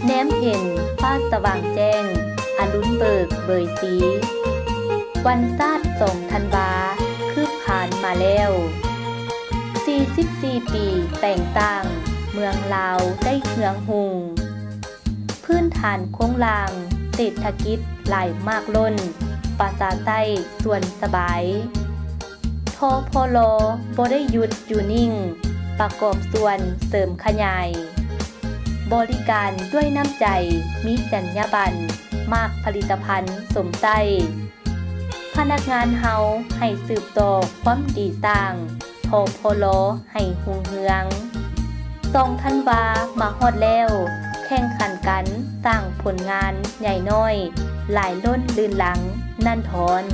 ແນມເຫັນຟ້າສະຫວ່າງແຈ້ງ ອະລຸນເບີກເບີຍສີ ວັນຊາດສອງທັນວາ ຄືບຄານມາແລ້ວ ສີ່ສິບສີ່ປີແປງຕ່າງ ເມືອງລາວໄດ້ເຮືອງຮຸ່ງ ພື້ນຖານໂຄງລ່າງເສດຖະກິດຫຼາຍມາກລົ້ນ ປະຊາໃຊ້ສ່ວນສະບາຍ ທພລ ບໍ່ໄດ້ຢຸດຢູ່ນິ່ງ ປະກອບສ່ວນເສີມຂະຫຍາຍ ບໍລິການດ້ວຍນ້ຳໃຈ ມີຈັນຍາບັນ ມາກຜະລິດຕະພັນສົມໃຊ້ ພະນັກງານເຮົາໃຫ້ສືບຕໍ່ຄວາມດີສ້າງ ທພລ ໃຫ້ຮຸ່ງເຮືອງ ສອງທັນວາມາຮອດແລ້ວ ແຂ່ງຂັນກັນສ້າງຜົນງານໃຫຍ່ນ້ອຍ ຫຼາຍລົ້ນລື່ນລັງນັນທອນ.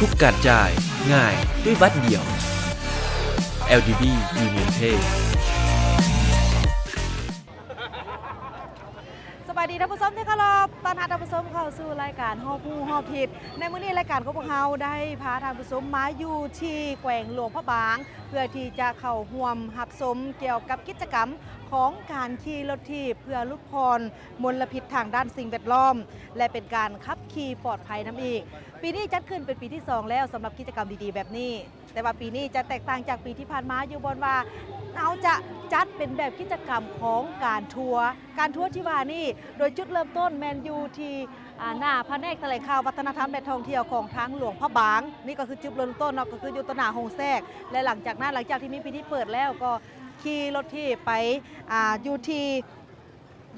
ທຸກການຈ່າຍງ່າຍດ້ວຍບັດດຽວ ແອລດີບີ ຢູນຽນເພ. ສະບາຍດີທ່ານຜູ້ຊົມທີ່ເຄົາລົບ, ຕ້ອນຮັບທ່ານຜູ້ຊົມເຂົ້າສູ່ລາຍການຮອບຮູ້ຮອບທິດ. ໃນມື້ນີ້ລາຍການຂອງພວກເຮົາໄດ້ພາທ່ານຜູ້ຊົມມາຢູ່ທີ່ແຂວງຫຼວງພະບາງ ເພື່ອທີ່ຈະເຂົ້າຮ່ວມຮັບຊົມກ່ຽວກັບກິດຈະກຳຂອງການຂີ່ລົດຖີບ ເພື່ອຫຼຸດຜ່ອນ ມົນລະພິດທາງດ້ານສິ່ງແວດລ້ອມ ແລະ ເປັນການຂັບຂີ່ປອດໄພນຳອີກ. ປີນີ້ຈັດຂຶ້ນເປັນປີທີສອງແລ້ວສຳລັບກິດຈະກຳດີໆແບບນີ້, ແຕ່ວ່າປີນີ້ຈະແຕກຕ່າງຈາກປີທີ່ຜ່ານມາຢູ່ບ່ອນວ່າ ເຮົາຈະຈັດເປັນແບບກິດຈະກຳຂອງການທົວ. ການທົວທີ່ວ່ານີ້ ໂດຍຈຸດເລີ່ມຕົ້ນແມ່ນຢູ່ທີ່ ອາ ໜ້າພະແນກຖະແຫຼງຂ່າວວັດທະນະທຳ ແລະ ທ່ອງທ່ຽວຂອງທາງຫຼວງພະບາງ. ນີ້ກໍຄືຈຸດເລີ່ມຕົ້ນເນາະ, ກໍຄືຢູ່ຕໍ່ໜ້າໂຮງແຊກ ແລະ ຫຼັງຈາກນັ້ນ ຫຼັງຈາກທີ່ມີພິທີເປີດແລ້ວ ກໍຂີ່ລົດຖີບໄປ ອາ ຢູ່ທີ່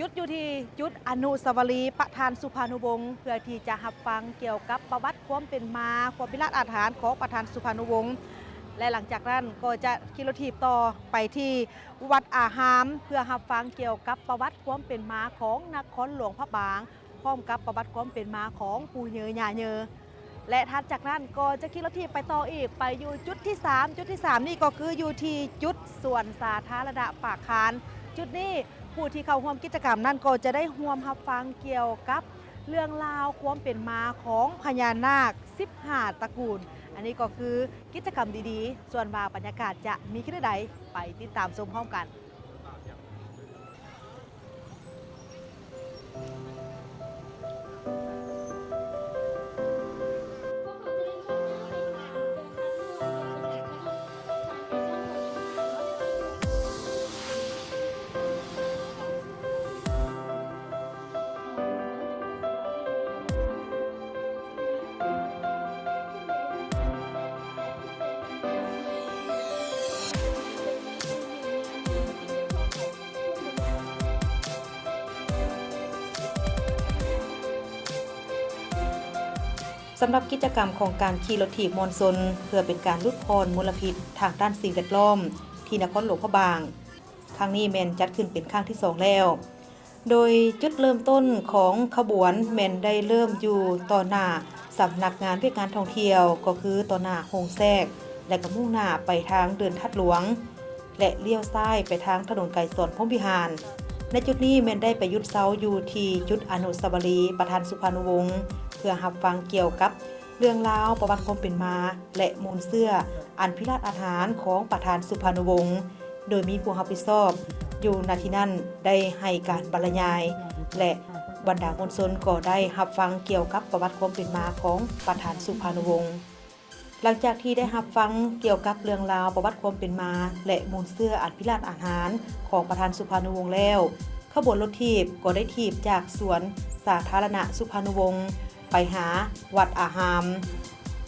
ຢຸດຢູ່ທີ່ຈຸດອະນຸສາວະລີປະທານສຸພານຸວົງ ເພື່ອທີ່ຈະຮັບຟັງກ່ຽວກັບປະຫວັດຄວາມເປັນມາ ຄວາມພິລາດອາດຫານຂອງປະທານສຸພານຸວົງ ແລະ ຫຼັງຈາກນັ້ນກໍຈະຂີ່ລົດຖີບຕໍ່ໄປທີ່ວັດອາຮາມ ເພື່ອຮັບຟັງກ່ຽວກັບປະຫວັດຄວາມເປັນມາຂອງນະຄອນຫຼວງພະບາງ ພ້ອມກັບປະຫວັດຄວາມເປັນມາຂອງປູ່ເຍີຍ່າເຍີ. ແລະ ຖັດຈາກນັ້ນກໍຈະຂີ່ລົດຖີບໄປຕໍ່ອີກ ໄປຢູ່ຈຸດທີສາມ. ຈຸດທີສາມນີ້ກໍຄືຢູ່ທີ່ຈຸດສວນສາທາລະນະປາກຄານ. ຈຸດນີ້ຜູ້ທີ່ເຂົ້າຮ່ວມກິດຈະກຳນັ້ນກໍຈະໄດ້ຮ່ວມຮັບຟັງກ່ຽວກັບເລື່ອງລາວຄວາມເປັນມາຂອງພະຍານາກສິບຫ້າຕະກູນ. ອັນນີ້ກໍຄືກິດຈະກຳດີໆ, ສ່ວນວ່າບັນຍາກາດຈະມີຄືໃດ ໄປຕິດຕາມຊົມພ້ອມກັນ. ສຳລັບກິດຈະກຳຂອງການຂີ່ລົດຖີບມ່ວນຊົນ ເພື່ອເປັນການຫຼຸດຜ່ອນມົນລະພິດທາງດ້ານສິ່ງແວດລ້ອມ ທີ່ນະຄອນຫຼວງພະບາງ ຄັ້ງນີ້ແມ່ນຈັດຂຶ້ນເປັນຄັ້ງທີສອງແລ້ວ. ໂດຍຈຸດເລີ່ມຕົ້ນຂອງຂະບວນແມ່ນໄດ້ເລີ່ມຢູ່ຕໍ່ໜ້າສຳນັກງານວຽກງານທ່ອງທ່ຽວ ກໍຄືຕໍ່ໜ້າໂຮງແຊກ ແລະ ກໍມຸ່ງໜ້າໄປທາງເດີ່ນທັດຫຼວງ ແລະ ລ້ຽວຊ້າຍໄປທາງຖະໜົນໄກສອນພົມວິຫານ. ໃນຈຸດນີ້ແມ່ນໄດ້ໄປຢຸດເຊົາຢູ່ທີ່ຈຸດອະນຸສາວະລີປະທານສຸພານຸວົງ ເພື່ອຮັບຟັງກ່ຽວກັບເລື່ອງລາວປະຫວັດຄວາມເປັນມາ ແລະ ມູນເຊື້ອອັນພິລາດອາດຫານຂອງປະທານສຸພານຸວົງ. ໂດຍມີຜູ້ຮັບຜິດຊອບຢູ່ ນະ ທີ່ນັ້ນໄດ້ໃຫ້ການບັນລະຍາຍ ແລະ ບັນດາມວນຊົນກໍໄດ້ຮັບຟັງກ່ຽວກັບປະຫວັດຄວາມເປັນມາຂອງປະທານສຸພານຸວົງ. ຫຼັງຈາກທີ່ໄດ້ຮັບຟັງກ່ຽວກັບເລື່ອງລາວປະຫວັດຄວາມເປັນມາ ແລະ ມູນເຊື້ອອັນພິລາດອາດຫານຂອງປະທານສຸພານຸວົງແລ້ວ, ຂະບວນລົດຖີບກໍໄດ້ຖີບຈາກສວນສາທາລະນະສຸພານຸວົງ ໄປຫາວັດອາຮາມ.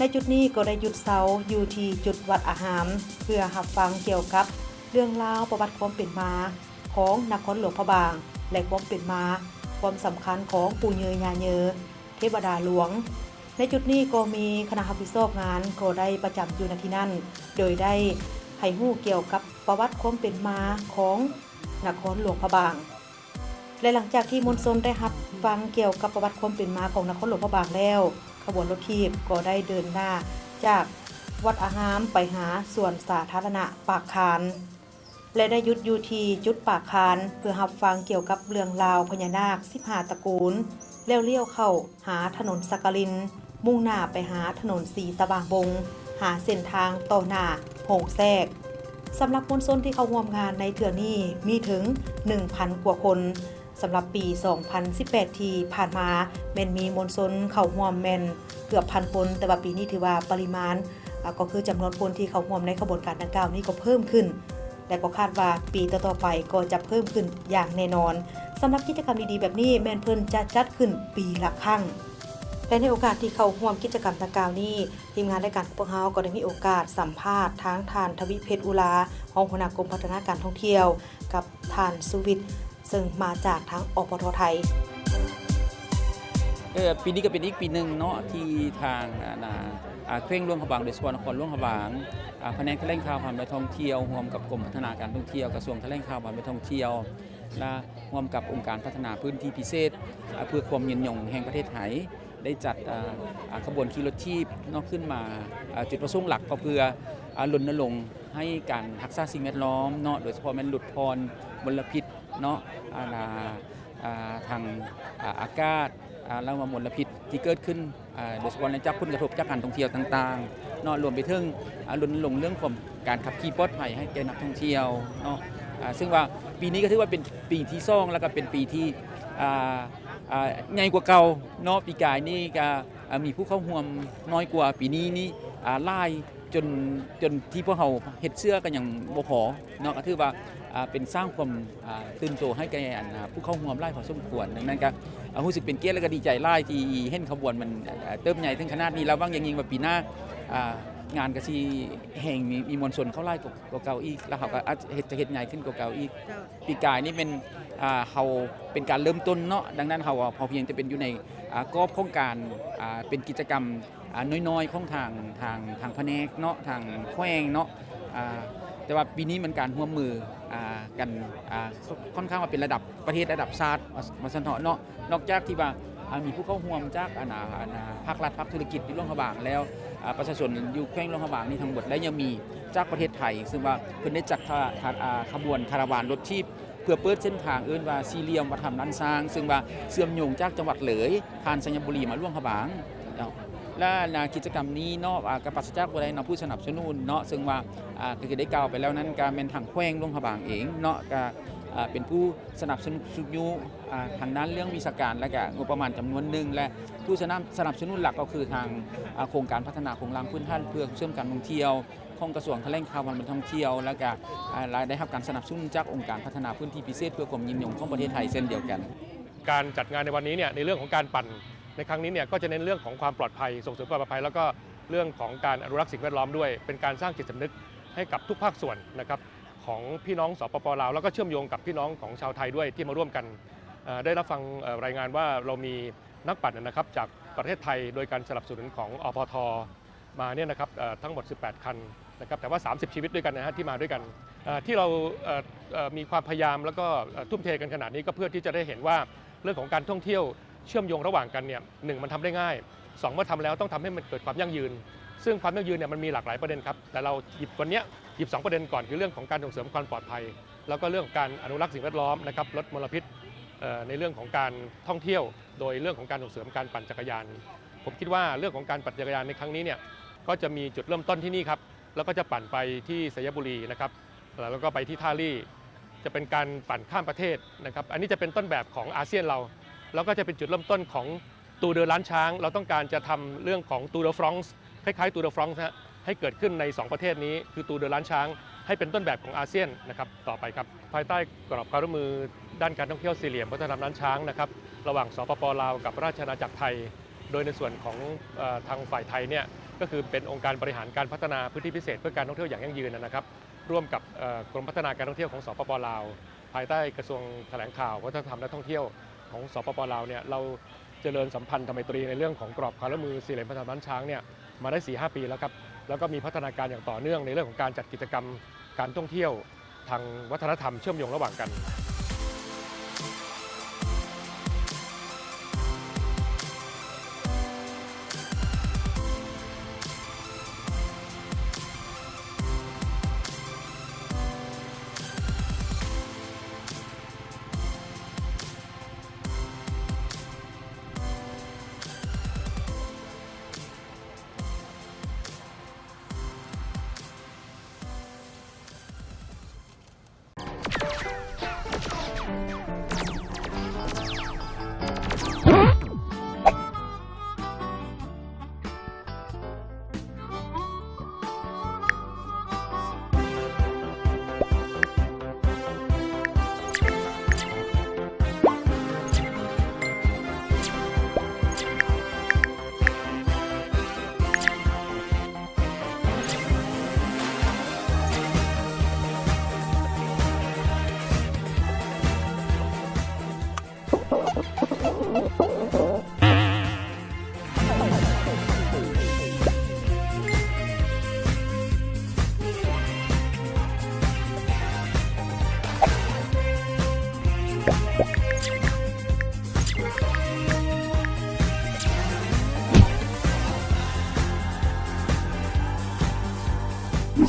ໃນຈຸດນີ້ກໍໄດ້ຢຸດເຊົາຢູ່ທີ່ຈຸດວັດອາຮາມ ເພື່ອຮັບຟັງກ່ຽວກັບເລື່ອງລາວປະຫວັດຄວາມເປັນມາຂອງນະຄອນຫຼວງພະບາງ ແລະ ຄວາມເປັນມາ, ຄວາມສຳຄັນຂອງປູ່ເຍີຍ່າເຍີ, ເທວະດາຫຼວງ. ໃນຈຸດນີ້ກໍມີຄະນະຮັບຜິດຊອບງານກໍໄດ້ປະຈຳຢູ່ ນ ທີ່ນັ້ນ ໂດຍໄດ້ໃຫ້ຮູ້ກ່ຽວກັບປະຫວັດຄວາມເປັນມາຂອງນະຄອນຫຼວງພະບາງ. ແລະ ຫຼັງຈາກທີ່ມວນຊົນໄດ້ຮັບຟັງກ່ຽວກັບປະຫວັດຄວາມເປັນມາຂອງນະຄອນຫຼວງພະບາງແລ້ວ, ຂະບວນລົດຖີບກໍໄດ້ເດີນໜ້າຈາກວັດອາຮາມໄປຫາສວນສາທາລະນະປາກຄານ ແລະ ໄດ້ຢຸດຢູ່ທີ່ຈຸດປາກຄານ ເພື່ອຮັບຟັງກ່ຽວກັບເລື່ອງລາວພະຍານາກສິບຫ້າຕະກູນ ແລ້ວລ້ຽວເຂົ້າຫາຖະໜົນສັກກະລິນ, ມຸ່ງໜ້າໄປຫາຖະໜົນສີສະຫວ່າງວົງ, ຫາເສັ້ນທາງຕໍ່ໜ້າໂຮງແຊກ. ສຳລັບມວນຊົນທີ່ເຂົ້າຮ່ວມງານໃນເທື່ອນີ້ມີເຖິງໜຶ່ງພັນກວ່າຄົນ. ສຳລັບປີສອງພັນສິບແປດທີ່ຜ່ານມາ ແມ່ນມີມວນຊົນເຂົ້າຮ່ວມແມ່ນເກືອບພັນຄົນ, ແຕ່ວ່າປີນີ້ຖືວ່າປະລິມານ ອາ ກໍຄືຈຳນວນຄົນທີ່ເຂົ້າຮ່ວມໃນຂະບວນການດັ່ງກ່າວນີ້ກໍເພີ່ມຂຶ້ນ ແລະ ກໍຄາດວ່າປີຕໍ່ໆໄປກໍຈະເພີ່ມຂຶ້ນຢ່າງແນ່ນອນ. ສຳລັບກິດຈະກຳດີໆແບບນີ້ແມ່ນເພິ່ນຈະຈັດຂຶ້ນປີລະຄັ້ງ ແລະ ໃນໂອກາດທີ່ເຂົ້າຮ່ວມກິດຈະກຳດັ່ງກ່າວນີ້, ທີມງານລາຍການຂອງພວກເຮົາກໍໄດ້ມີໂອກາດສຳພາດທາງທ່ານ ທະວິເພັດ ອຸລາ, ຮອງຫົວໜ້າກົມພັດທະນາການທ່ອງທ່ຽວ ກັບທ່ານ ສຸວິດ ເຊິ່ງມາຈາກທາງ ອພທ ໄທ. ເອີ ປີນີ້ກໍເປັນອີກປີໜຶ່ງເນາະ ທີ່ທາງ ອາ ອາ ແຂວງຫຼວງພະບາງ ໂດຍສະເພາະນະຄອນຫຼວງພະບາງ ອາ ພະແນກຖະແຫຼງຂ່າວ ພັນແມ່ທ່ອງທ່ຽວ ຮ່ວມກັບກົມພັດທະນາການທ່ອງທ່ຽວ ກະຊວງຖະແຫຼງຂ່າວ ພັນແມ່ທ່ອງທ່ຽວ ແລະ ຮ່ວມກັບອົງການພັດທະນາພື້ນທີ່ພິເສດ ອາ ເພື່ອຄວາມຍືນຍົງແຫ່ງປະເທດໄທ ໄດ້ຈັດ ອາ ອາ ຂະບວນຂີ່ລົດຖີບເນາະ ຂຶ້ນມາ ອາ ຈຸດປະສົງຫຼັກກໍເພື່ອ ອາ ລົນນະລົງໃຫ້ການຮັກສາສິ່ງແວດລ້ອມເນາະ ໂດຍສະເພາະແມ່ນຫຼຸດຜ່ອນມົນລະພິດເນາະ ອາ ອາ ທາງ ອາ ອາກາດ ອາ ແລ້ວວ່າມົນລະພິດທີ່ເກີດຂຶ້ນ ອາ ໂດຍສະເພາະໃນຈາກຜົນກະທົບຈາກການທ່ອງທ່ຽວຕ່າງໆເນາະ ລວມໄປເຖິງ ອາ ລົນນະລົງເລື່ອງຂອງການຂັບຂີ່ປອດໄພໃຫ້ແກ່ນັກທ່ອງທ່ຽວເນາະ ອາ ເຊິ່ງວ່າປີນີ້ກໍຖືວ່າເປັນປີທີສອງ ແລ້ວກໍເປັນປີທີ່ ອາ ອາ ໃຫຍ່ກວ່າເກົ່າເນາະ. ປີກາຍນີ້ກໍ ອາ ມີຜູ້ເຂົ້າຮ່ວມນ້ອຍກວ່າ, ປີນີ້ນີ້ ອາ ຫຼາຍຈົນ ຈົນທີ່ພວກເຮົາເຮັດເສື້ອກໍຍັງບໍ່ພໍເນາະ, ກໍຖືວ່າ ອາ ເປັນສ້າງຄວາມ ອາ ຕື່ນໂຕໃຫ້ແກ່ ອັນ ອາ ຜູ້ເຂົ້າຮ່ວມຫຼາຍພໍສົມຄວນ. ດັ່ງນັ້ນກໍ ອາ ຮູ້ສຶກເປັນກຽດ ແລະ ກໍດີໃຈຫຼາຍທີ່ເຫັນຂະບວນມັນ ອາ ເຕີບໃຫຍ່ເຖິງຂະໜາດນີ້. ລະຫວັງຢ່າງຍິ່ງວ່າປີໜ້າ ອາ ງານກໍຊິແຮ່ງມີ ມີມວນຊົນເຂົ້າຫຼາຍກວ່າ ກວ່າເກົ່າອີກ ແລ້ວເຮົາກໍອາດຈະເຮັດ ຈະເຮັດໃຫຍ່ຂຶ້ນກວ່າເກົ່າອີກ. ເຈົ້າ. ປີກາຍນີ້ແມ່ນ ອາ ເຮົາເປັນການເລີ່ມຕົ້ນເນາະ, ດັ່ງນັ້ນເຮົາ ເຮົາພຽງແຕ່ເປັນຢູ່ໃນ ອາ ກອບຂອງການ ອາ ເປັນກິດຈະກຳ ອາ ນ້ອຍໆຂອງທາງ ທາງ ທາງພະແນກເນາະ ທາງແຂວງເນາະ ອາ ແຕ່ວ່າປີນີ້ມັນການຮ່ວມມື ອາ ກັນ ອາ ຄ່ອນຂ້າງວ່າເປັນລະດັບປະເທດ ລະດັບຊາດ ວ່າ ວ່າຊັ້ນເຖາະເນາະ. ນອກຈາກທີ່ວ່າ ອາ ມີຜູ້ເຂົ້າຮ່ວມຈາກ ອັນ ອາ ອັນ ອາ ພາກລັດ ພາກທຸລະກິດຢູ່ຫຼວງພະບາງແລ້ວ ອາ ປະຊາຊົນຢູ່ແຂວງຫຼວງພະບາງນີ້ທັງໝົດ ແລະ ຍັງມີຈາກປະເທດໄທ ເຊິ່ງວ່າເພິ່ນໄດ້ຈັດ ຄະ ຄະ ອາ ຂະບວນຄາລາວານລົດຖີບ ເພື່ອເປີດເສັ້ນທາງເອີ້ນວ່າສີ່ຫຼ່ຽມວັດທຳລ້ານຊ້າງ ເຊິ່ງວ່າເຊື່ອມໂຍງຈາກຈັງຫວັດເລີຍ ຜ່ານໄຊຍະບູລີມາຫຼວງພະບາງເນາະ. ແລະ ໃນກິດຈະກຳນີ້ເນາະ ອາ ກໍປາສະຈາກບໍ່ໄດ້ເນາະ ຜູ້ສະໜັບສະໜູນເນາະ ເຊິ່ງວ່າ ອາ ກໍຄືໄດ້ກ່າວໄປແລ້ວນັ້ນ ກໍແມ່ນທາງແຂວງຫຼວງພະບາງເອງເນາະ ກໍ ອາ ເປັນຜູ້ສະໜັບສະໜູນ ຊຸກຍູ້ ອາ ທາງດ້ານເລື່ອງວິຊາການ ແລະ ກໍງົບປະມານຈຳນວນໜຶ່ງ ແລະ ຜູ້ສະໜັບ ສະໜັບສະໜູນຫຼັກກໍຄືທາງ ອາ ໂຄງການພັດທະນາໂຄງລ່າງພື້ນຖານເພື່ອສົ່ງເສີມການທ່ອງທ່ຽວ ຂອງກະຊວງຖະແຫຼງຂ່າວ ພັນແມ່ນທ່ອງທ່ຽວ ແລ້ວກະ ອາ ລະ ໄດ້ຮັບການສະໜັບສະໜູນຈາກອົງການພັດທະນາພື້ນທີ່ພິເສດເພື່ອຄວາມຍືນຍົງຂອງປະເທດໄທເຊັ່ນດຽວກັນ. ການຈັດງານໃນວັນນີ້ເນ່ຍ ໃນເລື່ອງຂອງການປັ່ນໃນຄັ້ງນີ້ເນ່ຍ ກໍຈະເນັ້ນເລື່ອງຂອງຄວາມປອດໄພ ສົ່ງເສີມຄວາມປອດໄພ ແລ້ວກໍເລື່ອງຂອງການອະນຸລັກສິ່ງແວດລ້ອມດ້ວຍ ເປັນການສ້າງຈິດສຳນຶກໃຫ້ກັບທຸກພາກສ່ວນນະຄັບ ຂອງພີ່ນ້ອງ ສປປ ລາວ ແລ້ວກໍເຊື່ອມໂຍງກັບພີ່ນ້ອງຂອງຊາວໄທດ້ວຍທີ່ມາຮ່ວມກັນ. ເອີ ໄດ້ຮັບຟັງ ເອີ ລາຍງານວ່າເຮົາມີ ນັກປັ່ນນະຄັບ ຈາກປະເທດໄທ ໂດຍການສະໜັບສະໜູນຂອງ ອພທ ມາເນ່ຍນະຄັບ ເອີ ທັງໝົດສິບແປດຄັນນະຄັບ ແຕ່ວ່າສາມສິບຊີວິດດ້ວຍກັນນະຮະ ທີ່ມາດ້ວຍກັນ. ເອີ ທີ່ເຮົາ ເອີ ເອີ ມີຄວາມພະຍາຍາມ ແລ້ວກໍ ເອີ ທຸ່ມເທກັນຂະໜາດນີ້ ກໍເພື່ອທີ່ຈະໄດ້ເຫັນວ່າ ເລື່ອງຂອງການທ່ອງທ່ຽວເຊື່ອມໂຍງລະຫວ່າງກັນເນ່ຍ ໜຶ່ງ ມັນທຳໄດ້ງ່າຍ, ສອງ ເມື່ອທຳແລ້ວຕ້ອງທຳໃຫ້ມັນເກີດຄວາມຢັ້ງຢືນ ເຊິ່ງຄວາມຢັ້ງຢືນເນ່ຍ ມັນມີຫຼາກຫຼາຍປະເດັນຄັບ ແຕ່ເຮົາຫຍິບວັນເນ່ຍ ຫຍິບສອງປະເດັນກ່ອນ ຄືເລື່ອງຂອງການສົ່ງເສີມຄວາມປອດໄພ ແລ້ວກໍເລື່ອງຂອງການອະນຸລັກສິ່ງແວດລ້ອມນະຄັບ ລົດມົນລະພິດ ເອີ ໃນເລື່ອງຂອງການທ່ອງທ່ຽວ ໂດຍເລື່ອງຂອງການສົ່ງເສີມການປັ່ນຈັກກະຍານ. ຜົມຄິດວ່າເລື່ອງຂອງການປັ່ນຈັກກະຍານໃນຄັ້ງນີ້ເນ່ຍ ກໍຈະມີຈຸດເລີ່ມຕົ້ນທີ່ນີ້ຄັບ ແລ້ວກໍຈະປັ່ນໄປທີ່ໄຊຍະບູລີນະຄັບ ແລ້ວກໍໄປທີ່ທ່າລີ້ ຈະເປັນການປັ່ນຂ້າມປະເທດນະຄັບ. ອັນນີ້ຈະເປັນຕົ້ນແບບຂອງອາຊຽນເຮົາ ແລ້ວກໍຈະເປັນຈຸດເລີ່ມຕົ້ນຂອງ Tour de l'An Shan. ເຮົາຕ້ອງການຈະທຳເລື່ອງຂອງ Tour de France ຄ້າຍໆ Tour de France ນະ ໃຫ້ເກີດຂຶ້ນໃນສອງປະເທດນີ້ ຄື Tour de l'An Shan ໃຫ້ເປັນຕົ້ນແບບຂອງອາຊຽນນະຄັບ ຕໍ່ໄປຄັບ. ພາຍໃຕ້ກະລອບຄວາມຮ່ວມມືດ້ານການທ່ອງທ່ຽວສີ່ຫຼ່ຽມວັດທະນະທຳລ້ານຊ້າງນະຄັບ ລະຫວ່າງ ສປປ ລາວ ກັບລາຊະອານາຈັກໄທ ໂດຍໃນສ່ວນຂອງ ເອີ ທາງຝ່າຍໄທເນ່ຍ ກໍຄືເປັນອົງການບໍລິຫານການພັດທະນາພື້ນທີ່ພິເສດເພື່ອການທ່ອງທ່ຽວຢ່າງຢັ້ງຢືນນະຄັບ ຮ່ວມກັບ ເອີ ກົມພັດທະນາການທ່ອງທ່ຽວຂອງ ສປປ ລາວ ພາຍໃຕ້ກະຊວງຖະແຫຼງຂ່າວ ວັດທະນະທຳ ແລະ ທ່ອງທ່ຽວຂອງ ສປປ ລາວ ເນ່ຍ ລາວຈະເລີນສຳພັນທຳໄມຕຣີໃນເລື່ອງຂອງກອບການຮ່ວມມືສີ່ຫຼ່ຽມພັນທະນາດລ້ານຊ້າງເນ່ຍ ມາໄດ້ສີ່ຫ້າປີແລ້ວຄັບ ແລ້ວກໍມີພັດທະນາການຢ່າງຕໍ່ເນື່ອງໃນເລື່ອງຂອງການຈັດກິດຈະກຳການທ່ອງທ່ຽວ ທາງວັດທະນະທຳເຊື່ອມໂຍງລະຫວ່າງກັນ.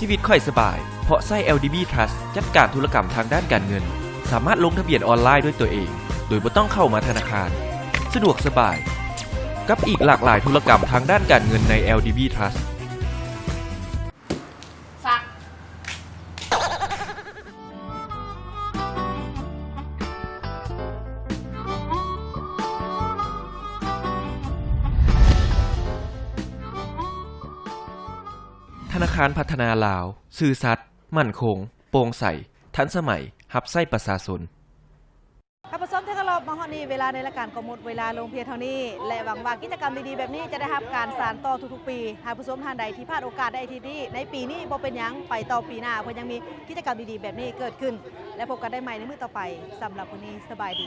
ຊີວິດຂ້ອຍສະບາຍ ເພາະໃຊ້ ແອລດີບີ Trust ຈັດການທຸລະກຳທາງດ້ານການເງິນ. ສາມາດລົງທະບຽນອອນລາຍດ້ວຍຕົວເອງ ໂດຍບໍ່ຕ້ອງເຂົ້າມາທະນາຄານ. ສະດວກສະບາຍ ກັບອີກຫຼາກຫຼາຍທຸລະກຳທາງດ້ານການເງິນໃນ ແອລດີບີ Trust. ທະນາຄານພັດທະນາລາວ ຊື່ສັດ, ໝັ້ນຄົງ, ໂປ່ງໃສ, ທັນສະໄໝ, ຮັບໃຊ້ປະຊາຊົນ. ທ່ານຜູ້ຊົມທີ່ເຄົາລົບ, ມາຮອດນີ້ເວລາໃນລາຍການກໍໝົດເວລາລົງພຽງເທົ່ານີ້ ແລະ ຫວັງວ່າກິດຈະກຳດີໆແບບນີ້ຈະໄດ້ຮັບການສານຕໍ່ທຸກໆປີ. ທ່ານຜູ້ຊົມທ່ານໃດທີ່ພາດໂອກາດໃນອາທິດນີ້, ໃນປີນີ້ບໍ່ເປັນຫຍັງ, ໄປຕໍ່ປີໜ້າ ເພິ່ນຍັງມີກິດຈະກຳດີໆແບບນີ້ເກີດຂຶ້ນ ແລະ ພົບກັນໄດ້ໃໝ່ໃນມື້ຕໍ່ໄປ. ສຳລັບມື້ນີ້ ສະບາຍດີ.